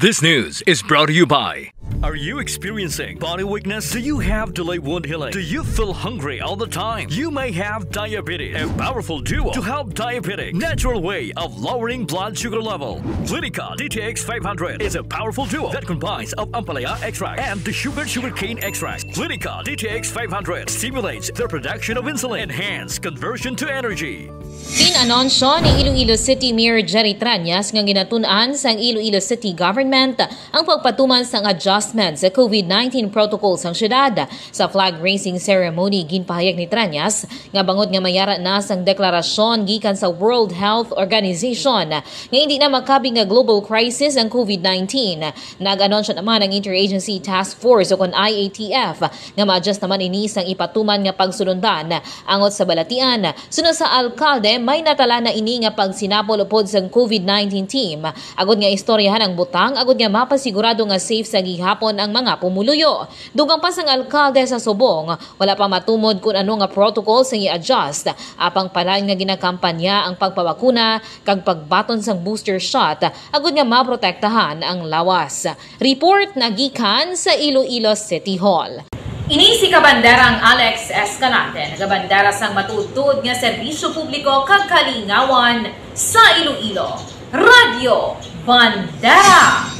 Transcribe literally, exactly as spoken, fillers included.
This news is brought to you by. Are you experiencing body weakness? Do you have delayed wound healing? Do you feel hungry all the time? You may have diabetes. A powerful duo to help diabetic. Natural way of lowering blood sugar level. Clinica D T X five hundred is a powerful duo that combines of ampalaya extract and the sugar sugarcane extract. Clinica D T X five hundred stimulates the production of insulin, enhance conversion to energy. Gin-anunsyo ni Iloilo City Mayor Jerry Trañas nga ginatun-an sang Iloilo City Government ang pagpatuman sang adjustment sa COVID nineteen protocol sang syudad. Sa flag raising ceremony, ginpahayag ni Trañas nga bangod nga mayara na sang deklarasyon gikan sa World Health Organization nga hindi na makabi nga global crisis ang COVID nineteen, nag-anunsyo naman ang Interagency Task Force o kon I A T F nga ma-adjust naman ini sang ipatuman nga pagsulundan. Angot sa balatian, suno sa alkalde, may natala na ini nga pagsinapol upod sang COVID nineteen team, agod nga istoryahan ang butang, agod nga mapasigurado nga safe sa gihapon ang mga pumuluyo. Dugang pa sang alkalde sa subong, wala pa matumod kun ano nga protocol sang i-adjust, apang palad nga ginakampanya ang pagpabakuna kag pagbaton sang booster shot, agod nga maprotektahan ang lawas. Report nagikan sa Iloilo City Hall. Ini si Kabanderang Alex Escalante, nagabandera sang matuod-tuod nga serbisyo publiko kag kalingawan sa Iloilo. Radyo Bandera!